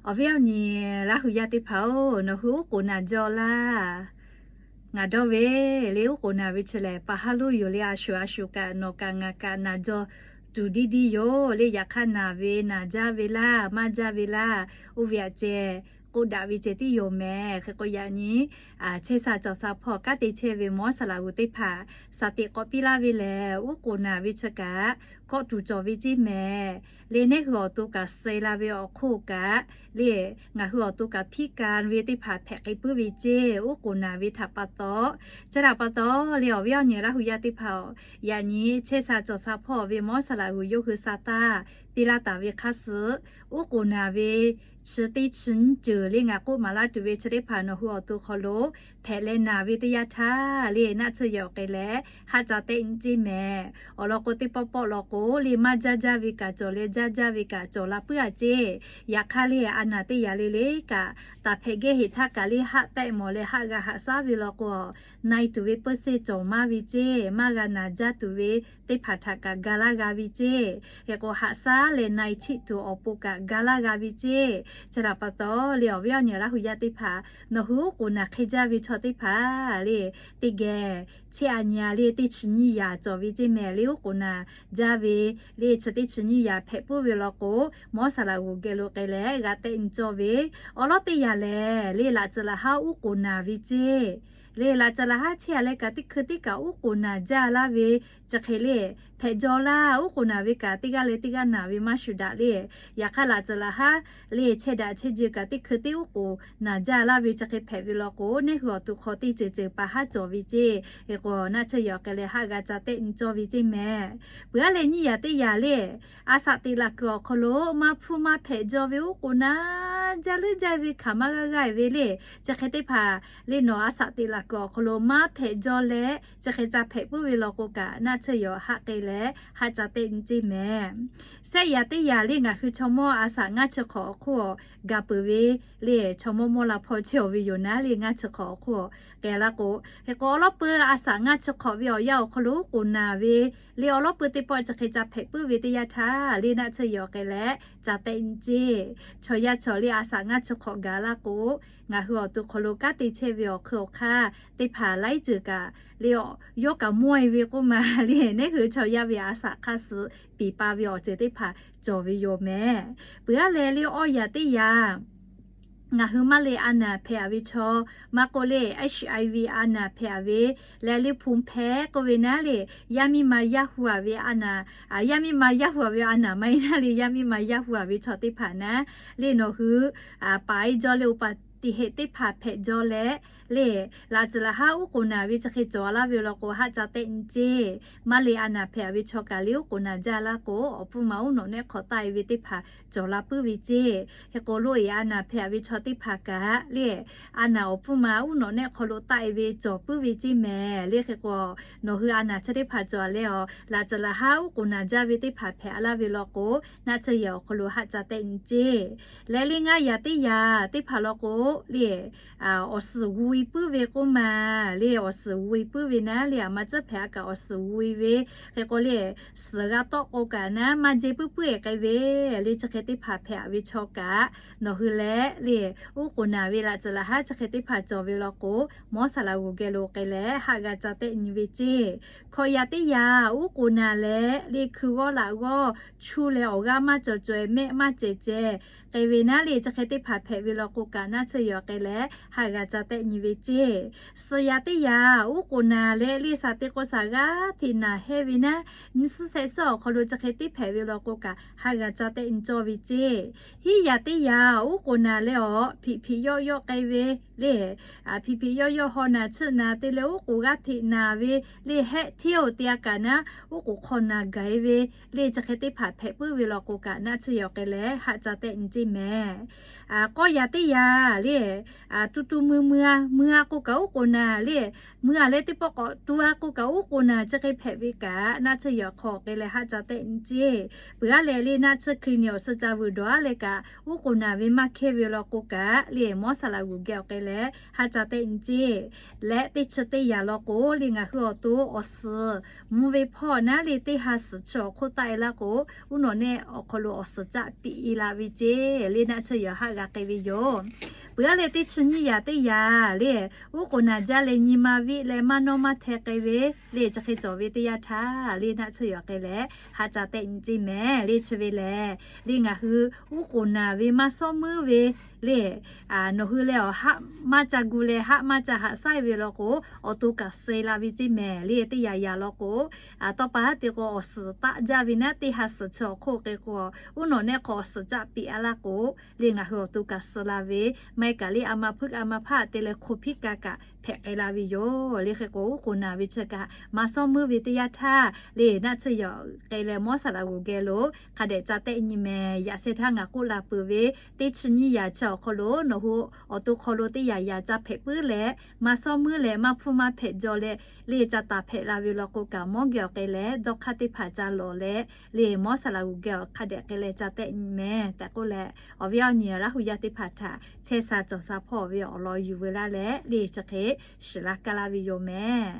Awˬ viˉ awˬ nyi Laˇ hu yaˇ teˇ hpaˍ-oˬ, nawˬ hui uˉ k'oˍ naˍ jaw laˇ. Ngaˬ dawˇ ve le, uˉ k'oˍ naˍ ve chi lehˬ, pa haˉ loˉ yoˬ le, a shuˍ a shuˍ kaꞈ nawˬ kaꞈ ngaˬ kaꞈ naˍ jaw tuˬ diˇ diˇ yoˬ le. Yaꞈ hk'aˇ, naˍ ve naˍ jaˇ ve laˇ, maˇ jaˇ ve laˇ, oˇ ve aꞈ ceh k'oˆ daꞈ ve ceh tiˉ yoˬ mehˍ. Hk'e k'o, yaꞈ nyi chehˇ sha cawˬ sha hpawˇ kanˉ te chehˇ ve mawˇ saˍ laꞈ g'uˬ teˇ hpaˍ shaˍ teꞈ k'awꞈ piˇ laˇ ve lehˬ, uˉ k'oˍ naˍ ve chi kaꞈ kawˆ tuˬ cawˬ ve ceˇ mehˍ. Le, neˇ hui awˬ to kaꞈ suh la ve awˬ hk'oˆ kaꞈ le, ngaˬ hui awˬ to kaꞈ hpiˇ ka ve teˇ hpaˍ hpehꞈ k'ai puiˉ ve ceˇ, uˉ k'oˍ naˍ ve htaꞈ pa taw. Chi htaꞈ pa taw le, awˬ viˉ awˬ nyi Laˇ hu yaˇ teˇ hpaˍ-oˬ, yaꞈ nyi chehˇ sha cawˬ sha hpawˇ ve mawˇ saˍ laꞈ g'uˬ yawˇ hui sha taˇ piˇ laˇ taˍ ve hk'aˇ suh, uˉ k'oˍ naˍ ve chi teˇ chi nyiˇ ceuˬ le, ngaˬ k'oˆ maˍ laˇ tuˬ ve chi teˇ hpaˍ nawˬ hui awˬ to hk'aw lo hpehꞈ leh naˍ ve teˇ yanˇ htaˇ le, naˆ tsuhˇ yehˬ awˬ hk'e leh haˆ ca tehˆ nyi ceˇ mehˍ. Awˬ lawn k'o, teˇ pawˆ pawˆ lawn k'o le, maˇ jaˇ jaˇ ve kaꞈ cawˬ leh jaˇ jaˇ ve kaꞈ cawˬ la puiˉ-a ceˇ. Yaꞈ hk'aˇ le, a naˍ teˇ yanˇ le le kaꞈ, taˍ hpehꞈ gehˇ heˍ htaˇ kaꞈ le, haˆ tehˆ mawˬ leh haˆ g'a haꞈ shaˉ ve lawn k'o, na-e tuˬ ve เปอร์เซ็นต์ cawˬ maˇ ve ceˇ, maˇ g'a naˍ jaˇ tuˬ ve teˇ hpaˍ htaꞈ kaꞈ ga laˇ g'a ve ceˇ. Hk'e k'o, haꞈ shaˉ leh na-e chiˆ tuˬ awˬ pon kaꞈ ga laˇ g'a ve ceˇ. Chi htaꞈ pa taw le, awˬ viˉ awˬ nyi Laˇ hu yaˇ teˇ hpaˍ, nawˬ hui uˉ k'oˍ naˍ hk'e jaˇ ve chaw teˇ hpaˍ le, teˇ geh chehˇ a nyi a le, teˇ chi nyiˇ yaꞈ cawˬ ve ceˇ mehˍ. Le, uˉ k'oˍ naˍ jaˇ ve le, chi teˇ chi nyiˇ yaꞈ hpehꞈ puiˉ ve lawn k'o, mawˇ saˍ laꞈ g'uˬ geh lo k'ai leh g'a tehˆ nyi cawˇ ve. Awˬ lawˉ teˇ yanˇ lehˬ le, laꞈ tcuh laꞈ haˉ uˉ k'oˍ naˍ ve ceˇ. Le, laꞈ tcuh laꞈ haˉ chehˇ a leh kaꞈ, teˇ hkui teˇ kaꞈ uˉ k'oˍ naˍ jaˇ laˇ ve chi hk'e le, hpehꞈ jaw laˇ. Uˉ k'oˍ naˍ ve kaꞈ, teˇ g'aˇ leh teˇ g'aˇ naˍ ve maˇ shuˍ daꞈ le. Yaꞈ hk'aˇ, laꞈ tcuh laꞈ haˉ le, chehˇ daꞈ chehˇ jeˬ kaꞈ, teˇ hkui teˇ uˉ k'oˍ naˍ jaˇ laˇ ve chi hk'e hpehꞈ ve lawn k'o, neˇ hui awˬ to hk'aw teˇ ceuˬ ceuˬ pa haˉ cawˬ ve ceˇ. Hk'e k'o, naˆ tsuhˇ yehˬ awˬ hk'e leh haˆ g'a ca tehˆ nyi cawˇ ve ceˇ mehˍ. Peuˬ aˉ leh nyiˇ yaꞈ teˇ yaꞈ le, a shaꞈ teꞈ laꞈ kuiˬ awˬ hk'aw lo maˇ hpfuhˇ maˇ hpehꞈ jaw ve uˉ k'oˍ naˍ jaˇ leuˉ jaˇ ve hkanˍ maˇ g'aˇ g'aˇ ve le, chi hk'e teˇ hpaˍ le, nawˬ a shaꞈ teꞈ laꞈ kuiˬ awˬ hk'aw lo maˇ hpehꞈ jaw leh chi hk'e ca hpehꞈ puiˉ ve lawn k'o kaꞈ, naˆ tsuhˇ yehˬ haˆ k'ai leh haˆ ca tehˆ nyi ceˇ mehˍ. Shehˆ yaꞈ teˇ yaꞈ le, ngaˬ hui chaw mawˇ a shaꞈ ngaˇ chi hk'awꞈ awˬ hk'oˆ ga peuˬ ve le, chaw mawˇ mawˇ la hpawˇ chehˇ-oˬ ve yoˬ naˉ le, ngaˇ chi hk'awꞈ awˬ hk'oˆ k'ai laˇ k'o, hk'e k'o, awˬ lawˉ peuˬ a shaꞈ ngaˇ chi hk'awꞈ ve awˬ yanˇ awˬ hk'aw lo uˉ k'oˍ naˍ ve le, awˬ lawˉ peuˬ teˇ pawˆ chi hk'e ca hpehꞈ puiˉ ve teˇ yanˇ htaˇ le, naˆ tsuhˇ yehˬ awˬ hk'e leh ca tehˆ nyi ceˇ. Chaw yaˇ chaw le, a shaꞈ ngaˇ chi hk'awꞈ gaˬ laˇ k'o, ngaˬ hui awˬ to hk'aw lo kanˉ te chehˇ ve awˬ hk'ui awˬ hk'aˇ teˇ hpaˍ laiˉ ceuˬ kaꞈ le, yawˇ kaꞈ mawˇ-e ve k'oˆ ma le, neˇ hui chaw yaˇ ve a shaꞈ hk'aˇ suh piˍ pa ve awˬ ceuˬ teˇ hpaˍ cawˬ ve yoˬ mehˍ. Peuˬ aˉ leh le, awˇ yaꞈ teˇ yaꞈ ngaˬ hui maˇ le a naˍ hpehꞈ-a ve chaw, maˇ k'oˆ le, HIV a naˍ hpehꞈ-a ve, leh le ภูมิแพ้ k'oˆ ve naˉ le, yaˇ miˇ ma yaˇ hu-a ve a naˍ, yaˇ miˇ ma yaˇ hu-a ve a naˍ maˇ heˆ naˉ le, yaˇ miˇ ma yaˇ hu-a ve chaw teˇ hpaˍ naˉ le, nawˬ hui paˍ-e jaw le, อุบัติเหตุ teˇ hpaˍ hpehꞈ jaw leh le, laꞈ tcuh laꞈ haˉ uˉ k'oˍ naˍ ve chi hk'e cawˬ laˇ ve lawn k'o, haˆ ca tehˆ nyi ceˇ. Maˇ le a naˍ hpehꞈ-a ve chaw kaꞈ le, uˉ k'oˍ naˍ jaˇ laˇ k'o, awˬ pfuhˇ ma uˉ nawꞈ nehˆ hk'aw taˆ-e ve teˇ hpaˍ cawˬ la puiˉ ve ceˇ. Hk'e k'o, loꞈ-e a naˍ hpehꞈ-a ve chaw teˇ hpaˍ kaꞈ le, a naˍ awˬ pfuhˇ ma uˉ nawꞈ nehˆ hk'aw lo taˆ-e ve cawˬ puiˉ ve ceˇ mehˍ le. Hk'e k'o, nawˬ hui a naˍ chi teˇ hpaˍ cawˬ leh, awˬ laꞈ tcuh laꞈ haˉ uˉ k'oˍ naˍ jaˇ ve teˇ hpaˍ hpehꞈ laˇ ve lawn k'o, naˆ tsuhˇ yehˬ awˬ hk'aw lo haˆ ca tehˆ nyi ceˇ. Leh le, ngaˇ yaꞈ teˇ yaꞈ teˇ hpaˍ lawn k'o le, awˬ suhˍ g'u-e puiˉ ve k'oˆ ma le, awˬ suhˍ g'u-e puiˉ ve naˉ le, a ma tcuhˉ hpehꞈ a kaꞈ awˬ suhˍ g'u-e ve, hk'e k'o le, suhˍ g'a tawˆ k'o kaꞈ naˉ maˇ jehˇ puiˉ puiˉ-e k'ai ve le, chi hk'e teˇ hpaˍ hpehꞈ-a ve chaw kaꞈ, nawˬ hui leh le, uˉ k'oˍ naˍ ve laꞈ tcuh laꞈ haˉ chi hk'e teˇ hpaˍ cawˬ ve lawn k'o, mawˇ saˍ laꞈ g'uˬ geh lo k'ai leh haˆ g'a ca tehˆ nyi ve ceˇ. Hkawꞈ yaꞈ teˇ yaꞈ uˉ k'oˍ naˍ leh le, hkui g'awˇ laꞈ g'awˇ chu leh awˬ g'aˇ maˇ cawˬ caweh, mehˆ maˇ cehˬ ceh k'ai ve naˉ le, chi hk'e teˇ hpaˍ hpehꞈ ve lawn k'o kaꞈ, naˆ tsuhˇ yehˬ k'ai leh haˆ g'a ca tehˆ nyi ve ceˇ. Suhˍ yaꞈ teˇ yaꞈ uˉ k'oˍ naˍ leh le, shaˍ te k'o shaˍ g'aˇ hteꞈ naˬ hehnˇ ve naˉ, nyi suhˉ shehˆ suhˉ awˬ hk'aw lo chi hk'e teˇ hpehꞈ ve lawn k'o kaꞈ, haˆ g'a ca tehˆ nyi cawˇ ve ceˇ. Hiˉ yaꞈ teˇ yaꞈ uˉ k'oˍ naˍ leh awˬ hpiꞈ hpiꞈ yawˆ yawˆ k'ai ve le, hpiꞈ hpiꞈ yawˆ yawˆ haw naˬ tsuhˆ naˍ te leh uˉ k'oˍ g'aˇ hteꞈ naˬ ve le, hehˆ hteˇ-oˬ te-a kaꞈ naˉ, uˉ k'oˍ hk'aw naˬ gaˬ-e ve le, chi hk'e teˇ hpaˍ hpehꞈ puiˉ ve lawn k'o kaꞈ, naˆ tsuhˇ yehˬ k'ai leh haˆ ca tehˆ nyi ceˇ mehˍ. K'awˇ yaꞈ teˇ yaꞈ le, tu tu mui mui-a, mui-a k'o kaꞈ uˉ k'oˍ naˍ le, mui-a leh teˇ pawˆ k'awꞈ tu-a k'o kaꞈ uˉ k'oˍ naˍ chi hk'e hpehꞈ ve kaꞈ, naˆ tsuhˇ yawˬ hk'aw k'ai leh haˆ ca tehˆ nyi ceˇ. Peuˬ-a leh le naˆ tsuhˇ Hkriꞈ yaˇ awˬ suh ca vuiˬ dawˬ-a leh kaꞈ, uˉ k'oˍ naˍ ve maˇ hkehˇ ve law k'o kaꞈ le, Mawˇ saˍ laꞈ g'uˬ geh awˬ k'ai leh haˆ ca tehˆ nyi ceˇ. Leh teˇ chi teˇ yanˇ law k'o le ngaˬ hui awˬ to awˬ suhˍ mvuh ve hpawˇ naˉ le teˇ ha suhˍ chi awˬ hk'oˆ taˆ-e laˇ k'o, uˉ nawˬ nehˆ awˬ hk'aw lo awˬ suhˍ caˆ piꞈ-e la ve ceˇ le naˆ tsuhˇ yawˬ haˆ g'a k'ai ve yoˬ. Peuˬ-a leh teˇ chi nyiˇ yanˇ teˇ yanˇ le, uˉ k'oˍ naˍ jaˇ leh nyi ma viˆ leh maˇ nawˇ maˇ hteh k'ai ve le chi hk'e cawˬ ve teˇ yanˇ htaˇ le naˆ tsuhˇ yawˬ k'ai leh haˆ ca tehˆ nyi ceˇ mehˍ le chi ve lehˬ, le ngaˬ hui uˉ k'oˍ naˍ ve maˇ shawˉ muiˉ ve le nawˬ hui leh awˬ haˆ maˇ ca gu leh haˆ maˇ ca haꞈ shaˉ ve law k'o, awˬ to kaꞈ suh-e la ve ceˇ mehˍ le teˇ yanˇ yanˇ law k'o, tawˇ pa haˉ te k'o awˬ suhˍ taˆ jaˇ ve naˉ teˇ ha suhˍ chi awˬ hk'oˆ k'ai k'o, uˉ nawˬ nehˆ hk'aw awˬ suhˍ caˆ piꞈ-a laˇ k'o, le ngaˬ hui awˬ to kaꞈ suh la ve, maˇ heˆ kaꞈ le a ma hpuiˇ a ma hpaˇ te leh hk'o hpiˉ ka kaꞈ hpehꞈ k'ai la ve yoˬ. Le hk'e k'o uˉ k'oˍ naˍ ve chi kaꞈ maˇ shawˉ muiˉ ve teˇ yanˇ htaˇ le naˆ tsuhˇ yawˬ k'ai leh Mawˇ saˍ laꞈ g'uˬ geh lo hk'a dehꞈ ca tehˆ nyi mehˍ. Yaꞈ sheh htaˇ ngaˬ k'oˆ la peuˬ ve teˇ chi nyiˇ yanˇ chi awˬ hk'aw lo nawˬ hui awˬ to hk'aw lo teˇ yanˇ yanˇ ca hpehꞈ puiˉ leh maˇ shawˉ muiˉ leh maˇ hpfuhˇ maˇ hpehꞈ jaw leh le ca taˍ hpehꞈ la ve law k'o kaꞈ, mawˇ geh awˬ k'ai leh dawˇ hk'aˇ teˇ hpaˍ ca lawˬ leh le Mawˇ saˍ laꞈ g'uˬ geh awˬ hk'a dehꞈ k'ai leh ca tehˆ nyi mehˍ tehꞈ k'oˆ leh, awˬ viˉ awˬ nyi Laˇ hu yaˇ teˇ hpaˍ htaꞈ chehˇ sha cawˬ sha hpawˇ ve awˬ lawn yuˬ veu laˇ leh le chi hk'e shiˍ laˇ kaˇ laˇ ve yoˬ mehˍ.